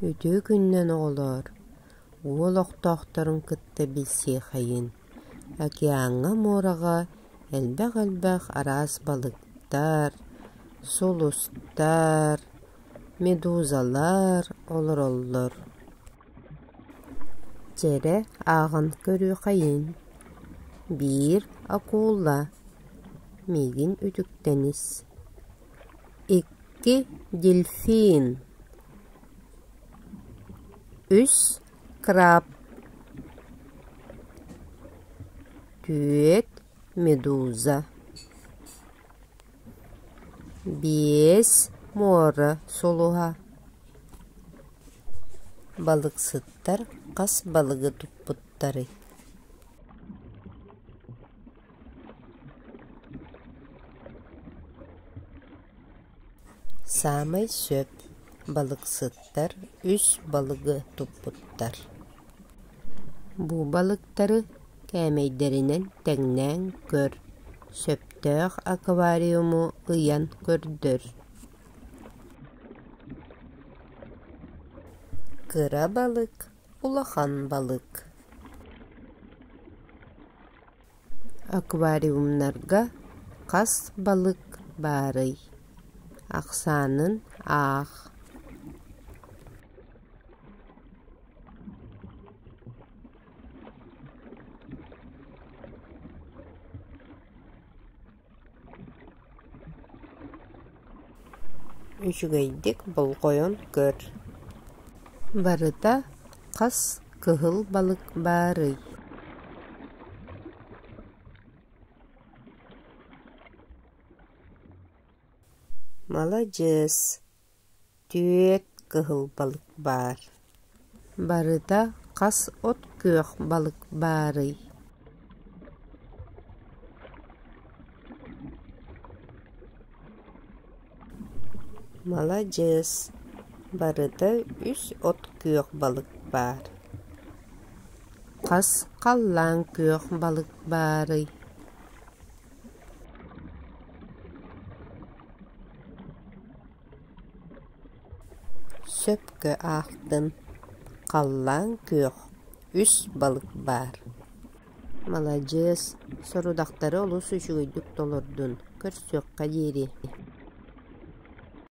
Үтүө күнүнэн оҕолоор, уу олохтоохторун кытта билсиэхэйин. Океаҥҥа, муораҕа элбэх-элбэх араас балыктар, сулустар, медузалар олороллор. Чэ эрэ ааҕан көрүөхэйин: биир акула, миигин үтүктэн ис, икки дельфин, үс краб, түөрт медуза, биэс муора сулуһа. Балыксыттар хас балыгы туппуттарый? Саамай сөп, балыксыттар үс балыгы туппуттар. Бу балыктары кээмэйдэринэн тэҥнээн көр, сөптөөх аквариуму ыйан көрдөр. Кыра балык, улахан балык Аквариумнарга хас балык баарый? Ахсаанын аах Үчүгэйдик болҕойон көр, барыта хас кыһыл балык баарый? Маладьыас, түөрт кыһыл балык баар. Барыта хас от күөх балык баарый? Маладьыас, барыта үс от күөх балык баар. Хас халлаан күөх балык баарый? Сөпкө аахтын, халлаан күөх үс балык баар. Маладьыас, сорудахтары олус үчүгэйдик толордун, көрсүөххэ диэри.